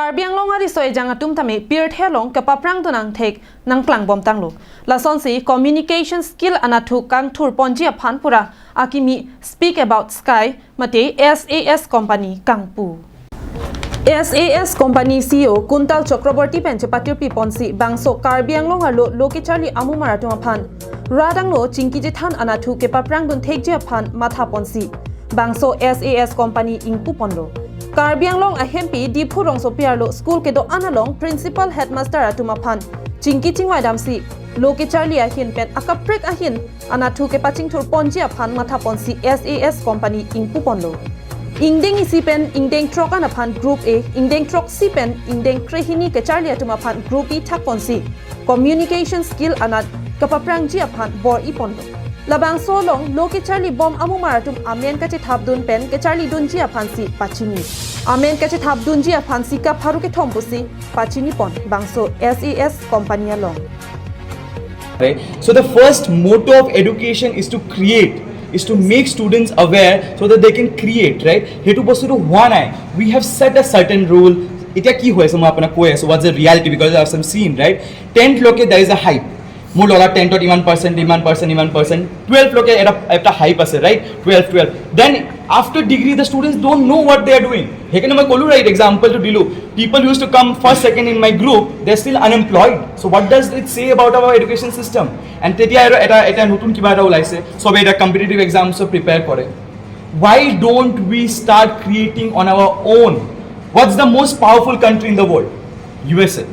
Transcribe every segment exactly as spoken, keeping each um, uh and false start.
Karbi Anglong ariso ejang atum tame pirthe along kepaprang dun angthek nangklang bomtanglo. Lasonsi communication skill anatthu kangthur ponji aphan pura akimi Speak About Sky mate S A S company kangpu. S A S company C E O Kuntal Chakraborty pen chepatirpi ponsi bangso Karbi Anglong arlo lo kecharli amumar atum aphan rat angno chingki chethan anatthu kepaprang dun thekji aphan matha ponsi bangso S A S company ingpu ponlo. Karbi Anglong ahempi Diphu rongsopi arlo school kedo-an along principal headmaster atum aphan chingki chingvai damsi lo kecharli ahin pen akaprek ahin anatthu kepachingthur ponji aphan matha ponsi S A S company ingpu ponlo. Ingdeng isi pen ingdeng throk an aphan group A, ingdeng throksi pen ingdeng krehini kecharli atum aphan group B thak ponsi communication skill anat kepaprangji aphan bor-i ponlo. Labangso along lo kecharli bom amumar atum amen kachethap dun pen kecharli dunji aphansi pachini. Amen kachethap dunji aphansi kapharu kethom pusi pachini pon bangso S A S company along. Right? So the first motto of education is to create, is to make students aware so that they can create, right? সেইটো বস্তুটো হোৱা নাই। We have set a certain rule. এতিয়া কি হৈ আছে মই আপোনাক কৈ আছো, what's the reality, because I've seen, right? Tenth লৈকে there is a hype। মোৰ ল'ৰা টেন্থত ইমান পাৰ্চেণ্ট, ইমান পাৰ্চেণ্ট, ইমান পাৰ্চেণ্ট। টুৱেলভ লৈকে এটা এটা হাইপ আছে, right? Twelve twelve. Then after degree the students don't know what they are doing। সেইকাৰণে মই ক'লো, ৰাইট, এক্সাম্পলটো দিলো। People used to come first, second in my group, they're still unemployed। So what does it say about our education system? And তেতিয়া আৰু এটা এটা নতুন কিবা এটা ওলাইছে, সবে এতিয়া কম্পিটিটিভ এক্সামছৰ প্ৰিপেয়াৰ কৰে। Why don't we start creating on our own? What's the most powerful country in the world? U S A.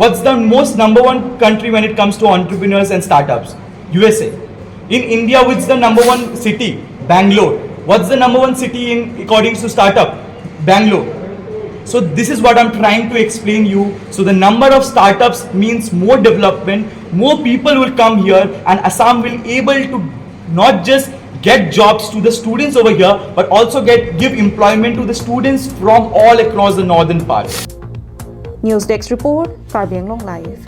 What's the most number one country when it comes to entrepreneurs and startups? U S A. In India, what's the number one city? Bangalore. What's the number one city in according to startup? Bangalore. So this is what I'm trying to explain you. So the number of startups means more development, more people will come here, and Assam will able to not just get jobs to the students over here, but also get give employment to the students from all across the northern part. News Desk Report, Karbi Anglong Live.